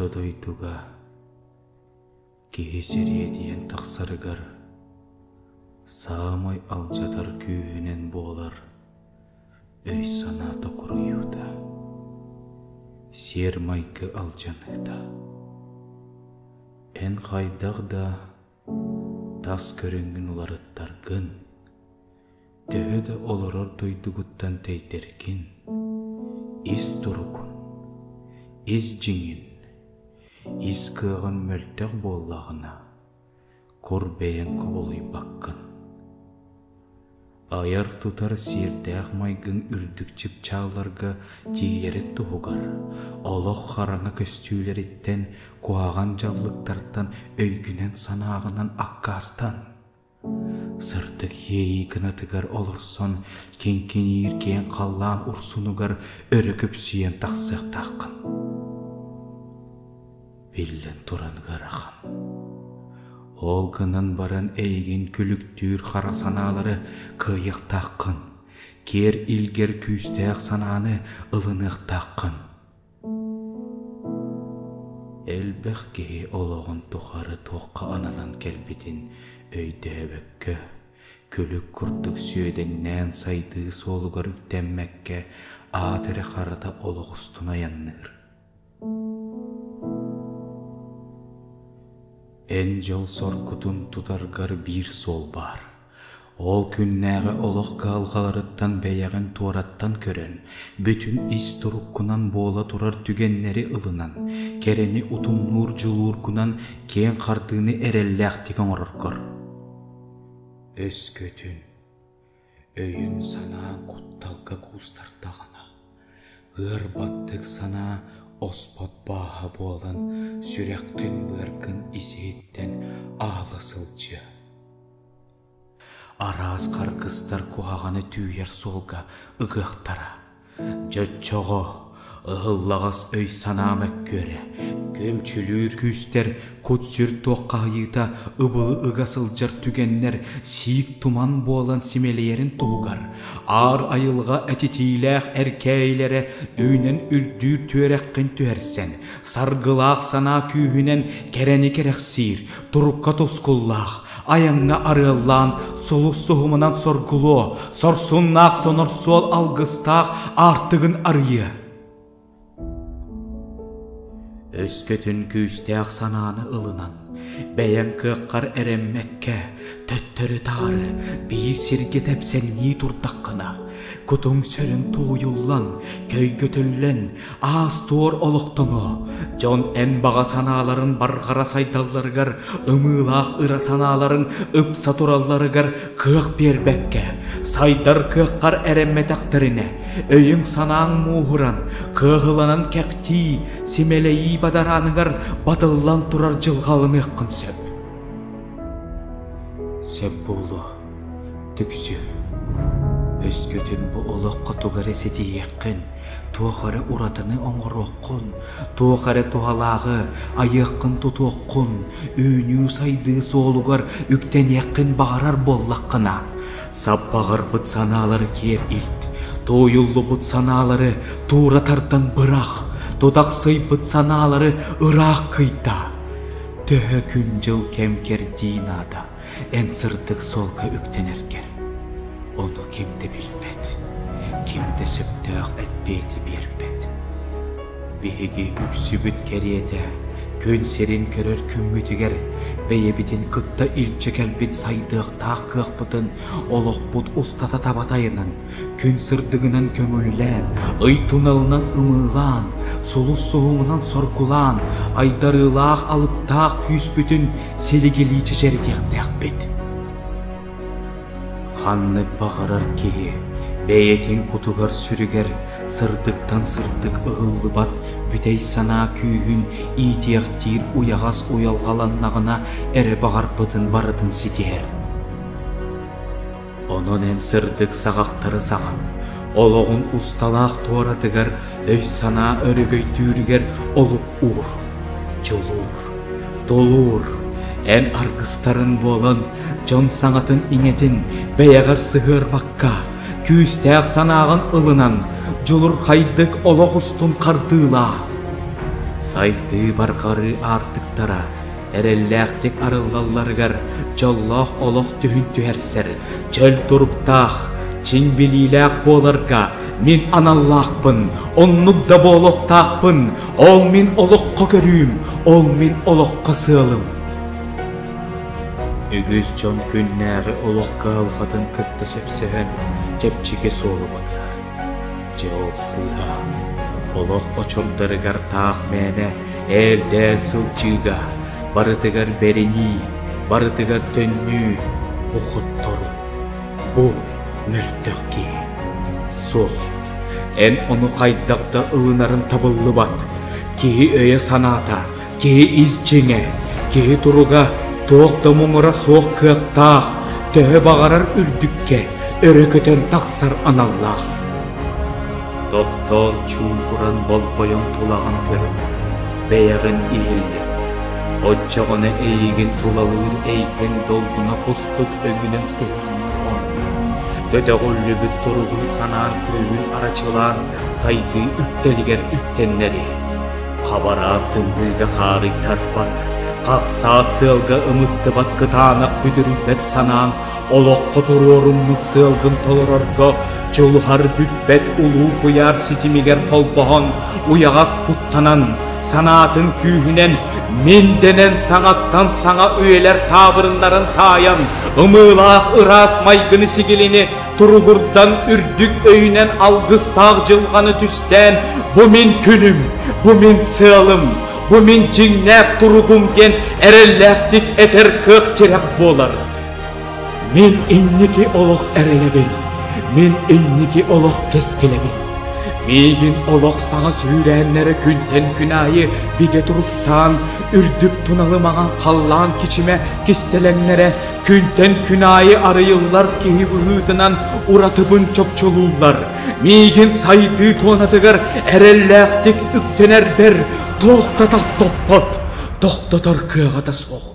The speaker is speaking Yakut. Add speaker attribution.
Speaker 1: Орто дойдуга киһи сириэдийэн тахсарыгар саамай алдьатар күүһүнэн буолар өй-санаа токуруйуута, сиэр-майгы алдьаныыта. Эн хайдах да тас көрүҥҥүн уларыттаргын, төһө да олорор дойдугуттан тэйдэргин, ис турукун, ис дьиҥин, ис кыаҕын мөлтөх буоллаҕына, кур бэйэҥ кубулуйбаккын. Айар-тутар сиэрдээх майгыҥ үрдүк чыпчаалларга тиийэрин туһугар, олох хараҥа көстүүлэриттэн, куһаҕан дьаллыктартан өйгүнэн-санааҕынан аккаастан. Сырдык иэйии кынатыгар олорсон, киҥкиниир киэҥ халлаан урсунугар өрө күпсүйэн тахсыахтааххын. Биллэн туран ыарахан. Ол гынан баран эйигин күлүктүүр хара санаалары кыайыахтааххын, киэр илгэр күүстээх санааны ылыныахтааххын. Элбэх киһи олоҕун тухары туохха ананан кэлбитин өйдөөбөккө, күлүк курдук сүөдэҥнээн сайдыы суолугар үктэммэккэ аат эрэ харата олох устун айанныыр. Эн дьол соргутун тутаргар биир суол баар. Ол күннээҕи олох кыһалҕаларыттан бэйэҕин туораттан көрөн, бүтүн ис туруккунан буола турар түгэннэри ылынан, кэрэни утумнуур дьулуургунан киэҥ хардыыны эрэллээхтик оҥороргор. Өскөтүн Өйүн-санаан кутталга куустардаҕына, ыар баттык санаа оспот бааһа буолан сүрэххин-быаргын ис-иһиттэн аала сылдьыа. Араас харгыстар куһаҕаны түүйэр суолга ыгыахтара. Дьоччоҕо, ыһыллаҕас өй-санаа мөккүөрэ, күөмчүлүүр күүстэр кут-сүр туоххаһыйыыта ыбылы ыга сылдьар түгэннэр сиик туман буолан симэлийэрин туһугар, аар айылҕа этитиилээх эркээйилэрэ үүнэн үрдүүр түөрэххин түһэрсэн, саргылаах санаа күүһүнэн кэрэни кэрэхсиир, турукка тускуллаах, айаҥҥа арыаллаан сулус суһумунан соргулуо, сорсуннаах сонор суол алгыстаах аартыгын арыйыа. Өскөтүн күүстээх санааны ылынан, бэйэҥ кыаххар эрэммэккэ, төттөрү-таары биир сиргэ тэпсэҥнии турдаххына, кутуҥ-сүрүҥ тууйуллан, көйгөтүллэн, аас-туор олохтоно, дьон эн баҕа санааларын барҕара сайдалларыгар, ымыылаах ыра санааларын ыпса туралларыгар кыах биэрбэккэ, сайдар кыаххар эрэммэтэхтэринэ, өйүҥ-санааҥ мууһуран, кыаһыланан кэхтии, симэлэйии бадарааныгар батыллан турар дьылҕаланыаххын сөп. Сөп буолуо, түксү. Өскөтүн бу олоххо тугу эрэ ситиһиэххин, туох эрэ уратыны оҥоруоххун, туох эрэ туһалааҕы айыаххын-тутуоххун, үүнүү-сайдыы суолугар үктэниэххин баҕарар буоллаххына, саппаҕырбыт санаалары киэр илт, тууйуллубут санаалары туура тардан бырах, тутахсыйбыт санаалары ыраах кыйдаа. Төһө күн-дьыл кэм-кэрдии наада эн сырдык суолга үктэнэргэр, ону ким да билбэт, ким да сөптөөх эппиэти биэрбэт. Биһиги үксүбүт кэриэтэ күн сирин көрөр күммүтүгэр бэйэбитин кытта илдьэ кэлбит сайдыахтаах кыахпытын олохпут устата таба тайанан, күн сырдыгынан көҥүллээн, ый туналынан ымыылаан, сулус суһумунан соргулаан, айдарыылаах алыптаах күүспүтүн силигилии чэчирэтиэхтээхпит. Ханнык баҕарар киһи бэйэтин кутугар-сүрүгэр сырдыктан сырдык ыһыллыбат бүтэй санаа күүһүн иитиэхтиир уйаҕас уйалҕаланнаҕына эрэ баҕарбытын барытын ситиһэр. Онон эн сырдык саҕахтары саҕан, олоҕун усталаах туоратыгар өй-санаа өрөгөйдүүрүгэр олук уур, дьулуур, тулуур, эн аргыстарын буолан дьон саҥатын-иҥэтин бэйэҕэр сыһыарбакка, күүстээх санааҕын ылынан, дьулурхайдык олох устун хардыылаа. Сайдыы барҕарыы аартыктара эрэллээхтик арыллалларыгар дьоллоох олох түһүн түһэрсэр, чөл туруктаах, чиҥ билиилээх буоларга мин аналлаахпын, оннук да буолуохтаахпын, ол мин олоххо көрүүм, ол мин олоххо сыалым. Үгүс дьон күннээҕи олох кыһалҕатын кытта сөпсөһөн, чэпчэки суолу батыһар. Дьэ ол сыыһа. Олох очурдарыгар таах мээнэ ээл-дээл сылдьыыга, барытыгар бэринии, барытыгар төннүү бу хоттору, бу мөлтөх киһи. Суох, эн ону хайдах да ылынарын табыллыбат. Киһи өйө-санаата, киһи ис дьиҥэ, киһи туруга туох да муҥура суох кыахтаах, төһө баҕарар үрдүккэ өрө көтөн тахсар аналлаах. Тохтоон чуумпуран болҕойон тулаҕын көрүн, бэйэҕин иһиллин. Оччоҕуна эйигин тулалыыр эйгэҥ долгуна кустук өҥүнэн суһумнуур оонньуур. Көтөҕүллүбүт туругун санаан күүһүн арачылаан сайдыы үктэлигэр үктэннэри. Хабараан тымныыга хаарыйтарбат, хахсаат тыалга ымыттыбат кытаанах бүдүрүйбэт санаан олоххо туруоруммут сыалгын толорорго дьулуһар бүппэт улуу куйаар ситимигэр холбоһон, уйаҕас куттанан, санаатын күүһүнэн мин дэнэн саҥаттан саҥа үйэлэр таабырыннарын таайан, ымыылаах ыраас майгыны-сигилини туругурдан үрдүк өйүнэн алгыстаах дьылҕаны түстээн бу мин күнүм, бу мин сыалым, бу мин дьиҥнээх туругум диэн эрэллээхтик этэр кыах-тирэх буолар. Мин инники олох эрэлэбин, мин инники олох кэскилэбин. Миигин олох саҥа сүүрээннэрэ күнтэн күн аайы бигэ туруктаан, үрдүк туналы маҥан халлаан кичимэ кистэлэҥнэрэ күнтэн күн аайы арыйыллар киһи быһыытынан уратыбын чопчулууллар. Миигин сайдыы туонатыгар эрэллээхтик үктэнэрбэр туох да тохтоппот, тохтотор кыаҕа да суох.